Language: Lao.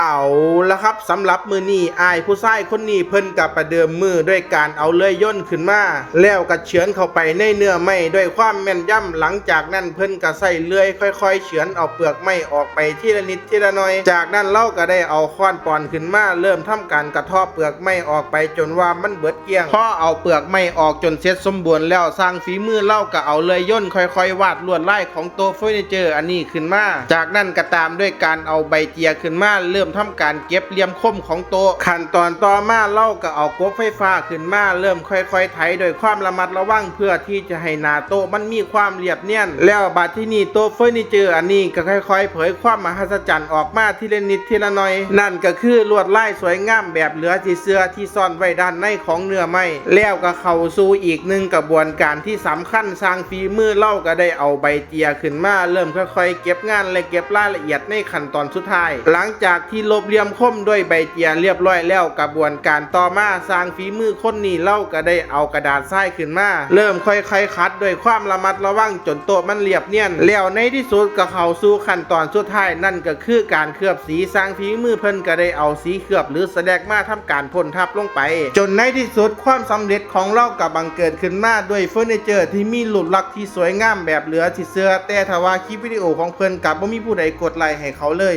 ເອົາລະຄັບ ສຳລັບມື້ນີ້ ອ້າຍຜູ້ຊາຍຄົນນີ້ເພິ່ນກະປະເດີມມື້ດ້ວຍການເອົາເລື່ອຍຍົນຂຶ້ນມາ ແລ້ວກະເຊືອນເຂົ້າໄປໃນເນື້ອໄມ້ດ້ວຍຄວາມແມ່ນຢຳ. ຫຼັງຈາກນັ້ນເພິ່ນກະໃຊ້ເລື່ອຍຄ່ອຍໆເຊືອນເອົາເປືອກໄມ້ອອກໄປທີລະນິດທີລະໜ້ອຍ. ຈາກນັ້ນລາວກະໄດ້ເອົາຄ້ອນປອນຂຶ້ນມາ ເລີ່ມທຳການກະເທາະເປືອກໄມ້ອອກໄປຈົນວ່າມັນເບິດກ້ຽງ. ພໍເອົາເປືອກໄມ້ອອກຈົນເສັດສົມບູນແລ້ວ ຊ່າງຝີມືລາວກະເອົາເລື່ອຍຍົນຄ່ອຍໆວາດລວດລາຍຂອງໂຕະເຟີນິເຈີອັນນີ້ຂຶ້ນມາ. ຈາກນັ້ນກະຕາມດ້ວຍການເອົາໃບເຈຍຂຶ້ນມາ ເລີ່ມທຳການເກັບຫຼ່ຽມຄົມຂອງໂຕະ. ຂັ້ນຕອນຕໍ່ມາລາວກະເອົາກົບໄຟຟ້າຂຶ້ນມາ ເລີ່ມຄ່ອຍໆໄຖດ້ວຍຄວາມລະມັດລະວັງ ເພື່ອທີ່ຈະໃຫ້ໜ້າໂຕະມັນມີຄວາມລຽບນຽນ. ແລ້ວບາດທີນີ້ໂຕະເຟີນິເຈີອັນນີ້ກະຄ່ອຍໆເຜີຍຄວາມມະຫັດສະຈັນອອກມາທີລະນິດທີລະໜ້ອຍ ນັ້ນກະຄືລວດລາຍສວຍງາມແບບເຫຼືອຊິເຊື່ອທີ່ ທີ່ສ້ອນໄວ້ດ້ານໃນຂອງເນື້ອໄມ້ ແລ້ວກະເຂົ້າສູ່ອີກໜຶ່ງກະບວນການທີ່ສຳຄັນ. ຊ່າງຝີມືລາວກະໄດ້ເອົາໃບເຈຍຂຶ້ນມາ ເລີ່ມຄ່ອຍໆເກັບງານ ແລະ ເກັບລາຍລະອຽດໃນຂັ້ນຕອນສຸດທ້າຍ. ຫຼັງຈາກທີ່ລົບຫຼ່ຽມຄົມດ້ວຍໃບເຈຍລຽບຮ້ອຍແລ້ວ ກະບວນການຕໍ່ມາ ຊ່າງຝີມືຄົນນີ້ລາວກະໄດ້ເອົາກະດາດຊາຍຂຶ້ນມາ ເລີ່ມຄ່ອຍໆຂັດດ້ວຍຄວາມລະມັດລະວັງຈົນໂຕະມັນລຽບນຽນ. ແລ້ວໃນທີ່ສຸດກະເຂົ້າສູ່ຂັ້ນຕອນສຸດທ້າຍ ນັ້ນກະຄືການເຄືອບ ສີ. ຊ່າງຝີມືເພິ່ນກະໄດ້ເອົາສີເຄືອບ ຫຼື ສະແລັກ ມາທຳການພົ່ນທັບລົງໄປ ຈົນໃນທີ່ສຸດຄວາມສຳເລັດຂອງລາວກະບັງເກີດຂຶ້ນມາດ້ວຍເຟີນິເຈີທີ່ມີຮູບລັກທີ່ສວຍງາມແບບເຫຼືອຊິເຊື່ອ. ແຕ່ທະວ່າຄລິບວິດີໂອຂອງເພິ່ນກະບໍ່ມີຜູ້ໃດກົດໄລໃຫ້ເຂົາເລີຍ.